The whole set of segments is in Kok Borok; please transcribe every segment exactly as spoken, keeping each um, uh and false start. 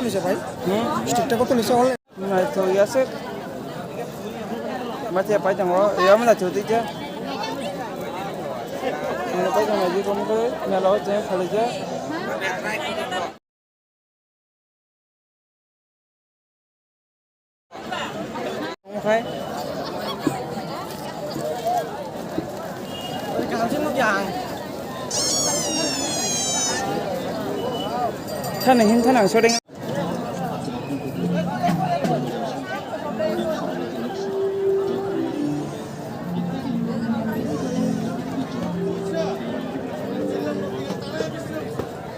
নিছে ভাই? হুম? স্টিকটা কত নিছে অনলাইন? নাইতো ইয়াসে। মাঝে পাই যাবো, ইয়া মানে চুটি যা। মানে পাই যাবো, যে কম করে, মেলা হচ্ছে, খালি যা। Oke. Thani hin thani ang shooting.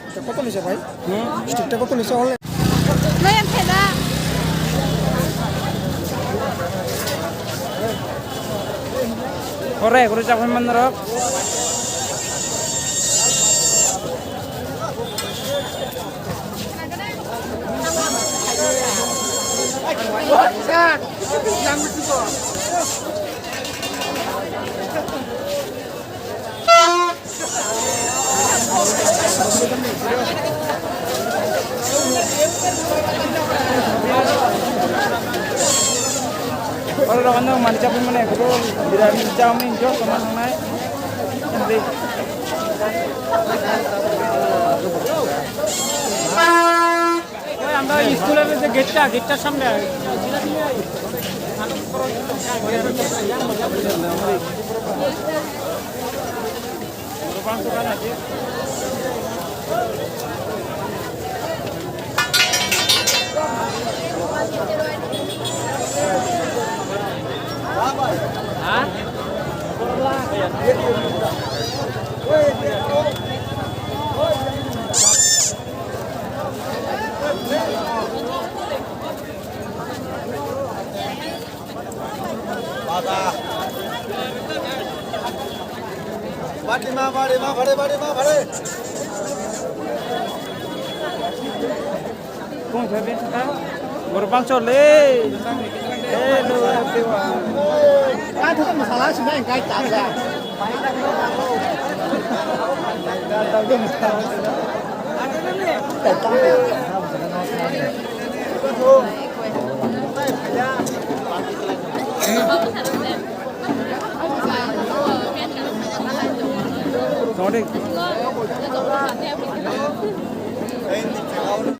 এটা কত নিছে ভাই? হুম? স্টিকটা কত নিছে online? Ore, guru chaphan mandarok. Oro rogo no mani chapui mani ekdom biryani chowmin joto ma nangnai. Oi, amra school-or je gate-ta, gate-tar samne. Bati ma, bati ma, bati ma, bati ma. Kung sabi sa? Gorbang chole. Eh, lo, tewa. Ka thok masala sina engkai ta ja. Sorry.